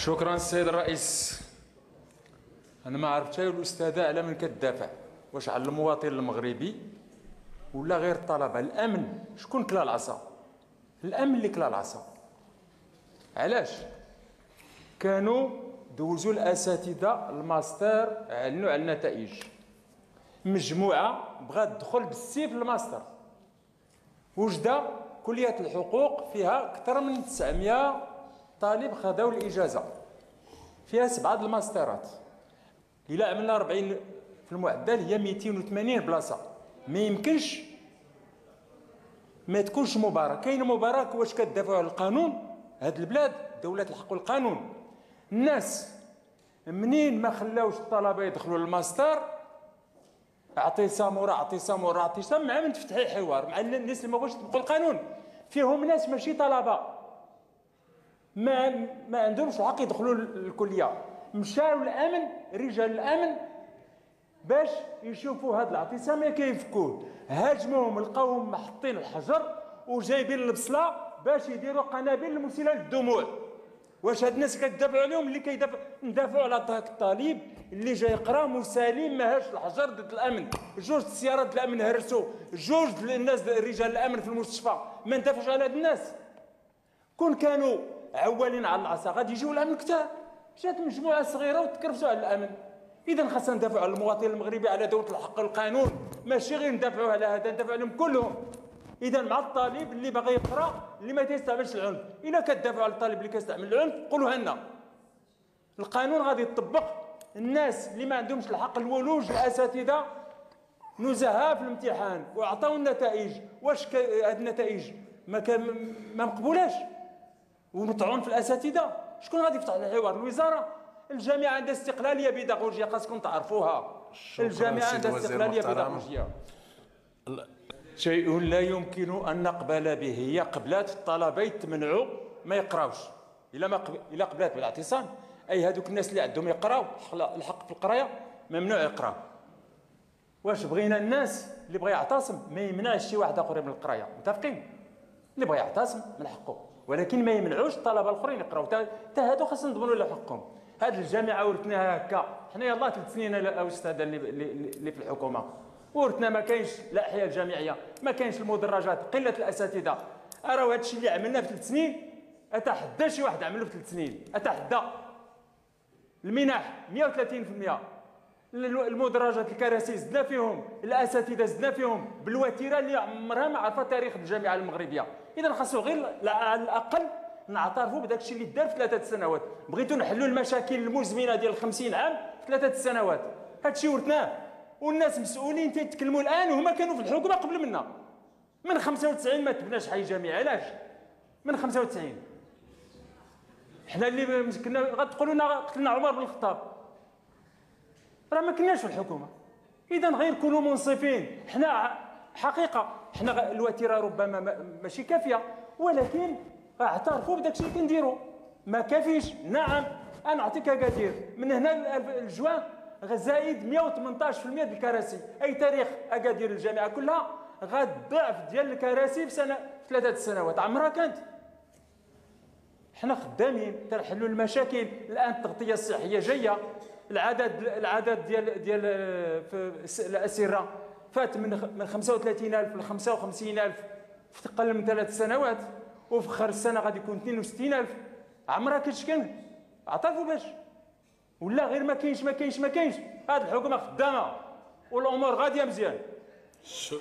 شكرا السيد الرئيس. أنا ما عرفتش الأستاذة على من كتدافع، واش على المواطن المغربي ولا غير الطلبة؟ الأمن شكون كلا العصا؟ الأمن اللي كلا العصا، علاش؟ كانوا دوزوا الأساتذة الماستر أعلنوا على النتائج، مجموعة بغات تدخل بالسيف للماستر، وجدة كلية الحقوق فيها أكثر من 900 طالب خداو الإجازة، فيها 7 الماسترات، إلى عملنا 40 في المعدل هي 280 بلاصة، ما يمكنش ما تكونش مباراة، كاين مباراة واش كتدافعوا على القانون؟ هاذ البلاد دولة الحق والقانون. الناس منين ما خلاوش الطلبة يدخلوا للماستر، اعتصام ورا اعتصام ورا اعتصام، مع من تفتحي حوار؟ مع الناس اللي ما بغاوش يطبقوا القانون؟ فيهم ناس ماشي طلبة، ما عندهمش الحق يدخلوا للكلية، مشاو الأمن، رجال الأمن باش يشوفوا هاذ الاعتصام كيفكوه، هاجموهم لقاوهم محطين الحجر وجايبين البصلة باش يديروا قنابل مسيلة للدموع. واش هاذ الناس كتدافعوا عليهم؟ اللي كيدافع، ندافعوا على ذاك الطالب اللي جاي يقرا مسالم ما هازش الحجر ضد الأمن، جوج السيارات الأمن هرسوا، جوج الناس رجال الأمن في المستشفى، ما ندافعوش على هاذ الناس؟ كون كانوا عوالين على العصا غادي يجيو الأمن كثار، جات مجموعة صغيرة وتكرفسوا على الأمن. إذا خاصنا ندافعوا على المواطن المغربي، على دولة الحق والقانون، ماشي غير ندافعوا على هذا، ندافعوا عليهم كلهم. إذا مع الطالب اللي باغي يقرا اللي ما تيستعملش العنف، إذا كتدافعوا على الطالب اللي كيستعمل العنف قولوها لنا. القانون غادي يطبق، الناس اللي ما عندهمش الحق الولوج الأساتذة نزهاء في الامتحان وأعطوا النتائج، واش هاذ النتائج ما مقبولاش؟ ومطعون في الأساتذة، شكون غادي يفتح الحوار؟ الوزارة؟ الجامعة عندها استقلالية بيداغوجية خاصكم تعرفوها، الجامعة عندها استقلالية بيداغوجية. شيء لا يمكن أن نقبل به، هي قبلت الطلبة يتمنعوا ما يقراوش، إلى قبلت بالاعتصام، أي هاذوك الناس اللي عندهم يقراو الحق في القراية ممنوع يقراو. واش بغينا الناس اللي بغى يعتصم ما يمنعش شي واحد آخر من القراية، متفقين؟ اللي بغى يعتصم من حقه، ولكن ما يمنعوش الطلبة الآخرين يقراو، حتى هادو خاصنا نضمنوا لهم حقهم. هاد الجامعة ورثناها هكا، حنا يلاه 3 سنين أستاذ اللي في الحكومة، ورثنا ما كاينش الأحياء الجامعية، ما كاينش المدرجات، قلة الأساتذة. أراو هادشي اللي عملناه في 3 سنين، أتحدى شي واحد عملو في 3 سنين، أتحدى. المنح 130%، المدرجات الكراسي زدنا فيهم، الأساتذة زدنا فيهم، بالوتيرة اللي عمرها ما عرفها تاريخ الجامعة المغربية. إذا خاصو غير على الأقل نعترفوا بداك الشيء اللي دار في 3 سنوات. بغيتوا نحلوا المشاكل المزمنة ديال 50 عام في 3 سنوات، هذا الشيء ورثناه، والناس مسؤولين تيتكلموا الآن وهما كانوا في الحكومة قبل منا. من 95 ما تبناش حي جامعي، علاش؟ من 95 حنا اللي كنا غتقولوا لنا قتلنا عمر بن الخطاب، راه ما كناش في الحكومة. إذا غير كونوا منصفين، حنا حقيقة حنا الوتيرة ربما ماشي كافية، ولكن اعترفوا بداك الشيء اللي كنديروا. ما كافيش، نعم أنا نعطيك أكادير من هنا للجوان زائد 118% ديال الكراسي، أي تاريخ أكادير الجامعة كلها غتضعف ديال الكراسي في سنة، في 3 سنوات عمرها كانت. حنا خدامين تنحلوا المشاكل، الآن التغطية الصحية جاية، العدد ديال الأسرة فات من 35000 ل 55000 في أقل من 3 سنوات، وفي آخر السنة غادي يكون 62000. عمرها كانت كان عطاتو باش ولا غير ما كاينش ما كاينش ما كاينش. هاد الحكومة خدامة والأمور غادية مزيان. شكرا.